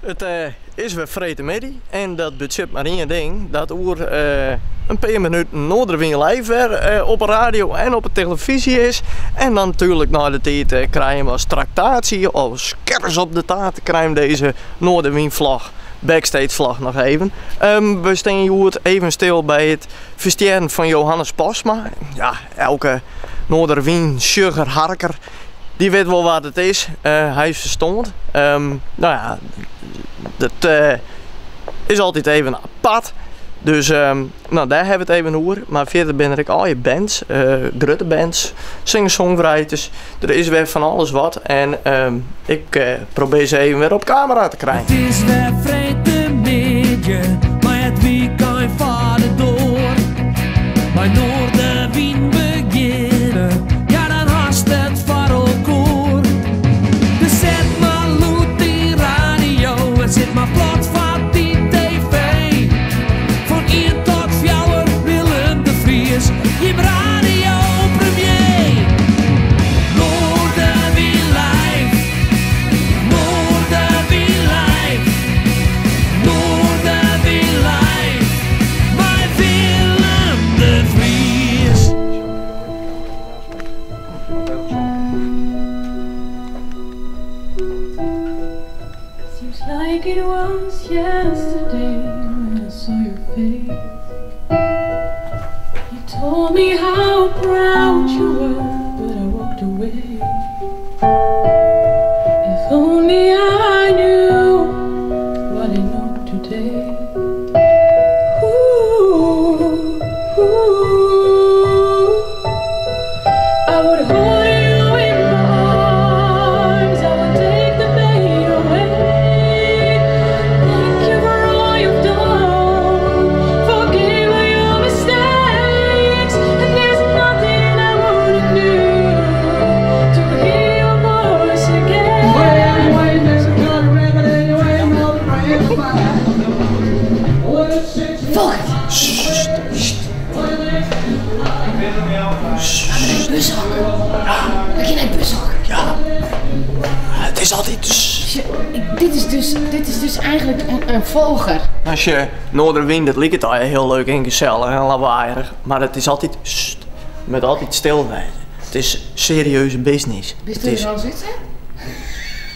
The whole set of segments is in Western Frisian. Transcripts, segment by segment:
It is wer freedtemiddei en dat betsjut mar ien ding, dat oer in pear minuten Noarderwyn Live wer op 'e radio en op 'e telefyzje is. En dan natuerlik nei de tiid krije we as traktaasje, as kers op de taart, krije we dizze Noarderwyn vlog, backstage vlog noch even. We stean hjoed even stil by it ferstjerren fan Johannes Postma. Ja, elke Noarderwyn sjugger, harker, dy wit wol wa't it is. Hy is ferstoarn. No ja, dat is altyd even apart. Dus no, dêr hawwe we it even oer. Mar fierder binne der ek allegear bands, grutte bands, singer-songwriters. Der is wer fan alles wat en ik probearje se even wer op kamera te krijen. It is wer freedtemiddei, mei it wykein foar de doar. Mei Noardewyn begjinne, ja dan hast it foar elkoar. Dus set mar lûd dyn radio en sit mar plat foar dyn TV. Fan ien tot fjouwer Willem de Vries, jim radiopremier. Noardewyn live, Noardewyn live, Noardewyn live, mei Willem de Vries. Seems like it was yesterday when I saw your face. You told me how proud you were, but I walked away. If only I knew what I know today. Ooh, ooh, I would hold you in my arms. I would take the pain away. Thank you for all you've done. Forgive all your mistakes. And there's nothing I wouldn't do to hear your voice again. Folkert! Bushok. We gean nei it bushok. Ja. It is altyd. Dit is dus, dit is dus eigentlik in folger. As je Noarderwyn, dat liket al hiel leuk en gesellich en lawaaierich, mar it is altyd sst. It moat altyd stil wêze. It is serieuze business. Bist der al út?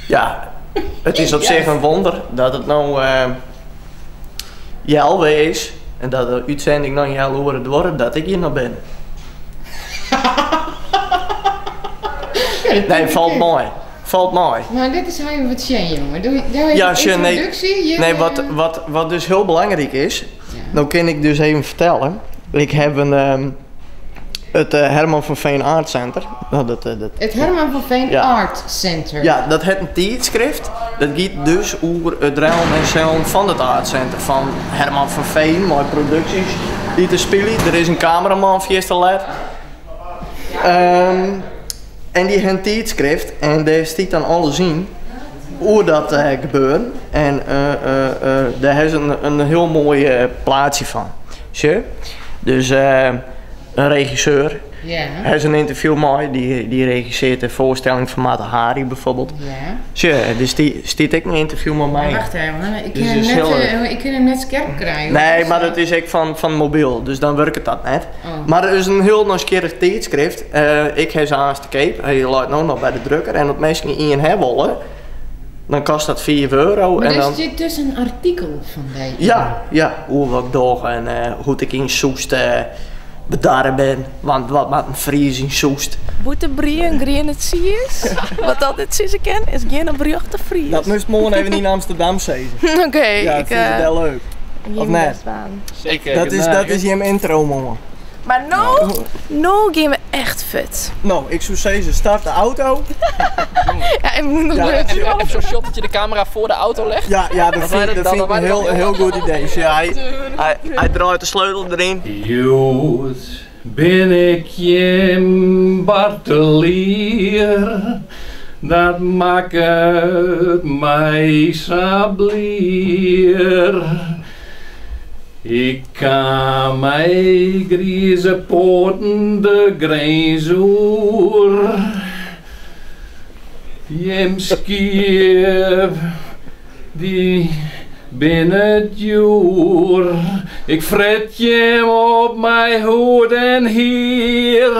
Ja, it is op sich in wonder dat it no healwei is en dat de útsending noch in healoere duorret dat ik hjir noch bin. Nee, falt mei. Falt mei. Mar dit is even wat sjen, jonge. Doe even Ja, sjen, nee, yntroduksje. Hjir, nee, wat, wat, wat dus hiel belangryk is, no kin ik dus even fertelle. Ik haw in, it Herman van Veen Art Center. No, dat, dat, It Herman van Veen Ja. Art Center. Ja, dat hat in tiidskrift. Dat giet dus oer it ruilen en zeilen fan it Art Center fan Herman van Veen mei produksjes dy't der spylje. Der is in kameraman fierste let. En dy ha in tiidskrift en dêr stiet dan alles yn oer dat gebeuren. En dêr ha se in hiel moai plaatsje fan. Sjoch? Dus in regisseur ha se in ynterview mei, dy regissearret de foarstelling fan Mata Hari bijvoorbeeld. Sjoch, der stiet ek in ynterview mei my. Wacht even, ik kin him net, ik kin him net skerp krije. Nee, mar dat is ek fan mobyl, dus dan wurket dat net. Mar it is in hiel nijsgjirrich tiidskrift. Ik ha se aanst te keap. Hy leit no noch by de drukker. En as minsken ien ha wolle, dan kostet dat fiif euro. Mar en der dan... stiet dus in artikel fan dy yn? Ja, ja, oer wat ik doch en hoe't ik yn Soest bedarre bin. Want wat moat in Fries yn Soest? Bûterbrie en griene tsiis, wat altyd sizze kin, is gjin oprjochte Fries. Dat moatst moarn even yn Amsterdam sizze. Oké. Ja, ik fyn it dêr leuk. Of net? Zeker. Dat is, dat is jim intro moarn. Mar no, no gean we echt fuort. No, ik soe sizze, start de auto. Ja, ik moet noch Ja, even. Even zo'n shot dat je de camera voor de auto legt. Ja, ja, dat vind, dat vind ik een heel, heel goed idee. Ja, hy, hy, hy draait de sleutel deryn. Hjoed bin ik jim bartelier, dat makket my sa blier. Ik kaam mei grize poaten de grins oer. Jim skiep Dy binne djoer. Ik fret jim op mei hûd en hier.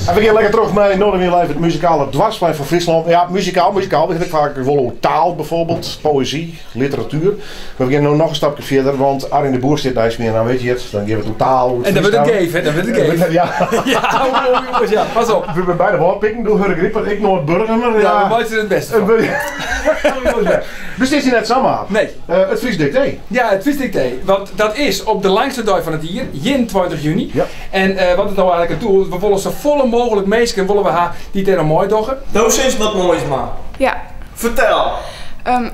En we gean lekker troch mei Noardewyn Live, it muzikale doarpsplein fan Fryslân. Ja, muzikaal, muzikaal. We ha it faak wol oer taal bijvoorbeeld, poëzy, literatuer. Mar we gean no noch in stapke fierder, want Arjen de Boer stiet neist my en dan wit je it, dan gean we it oer taal, oer it En dan wurdt it Frysk geef, hè? Dan wurdt it geef. Ja. Ja, jongens, ja, pas op. We binne beide Wâldpiken, do Hurdegrieper, ik Noardburgumer. Ja, we meitsje der it bêste fan. Dus dit is net samar. Nee. It Frysk Diktee. Ja, it Frysk Diktee. Want dat is op de langste dei fan it jier, 21 juny. Ja. En wat is no eigentlik it doel? We wolle safolle mooglik minsken wolle we ha dy't dêr oan meidogge. Do silst wat moais man. Ja. Fertel!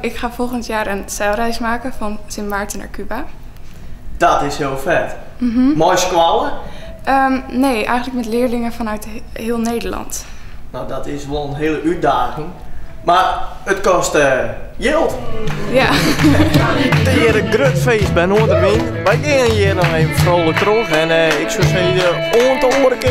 Ik ga volgend jaar een zeilreis maken van Sint Maarten naar Cuba. Dat is hiel fet. Mei skoalle? Nee, eigenlijk met leerlingen vanuit heel Nederland. No, dat is wol in hiele útdaging. Mar it kostet jild. Ja. It is hjir in grut feest by Noardewyn. Wy gean hjir noch even frolik troch en ik soe sizze oant de oare kear.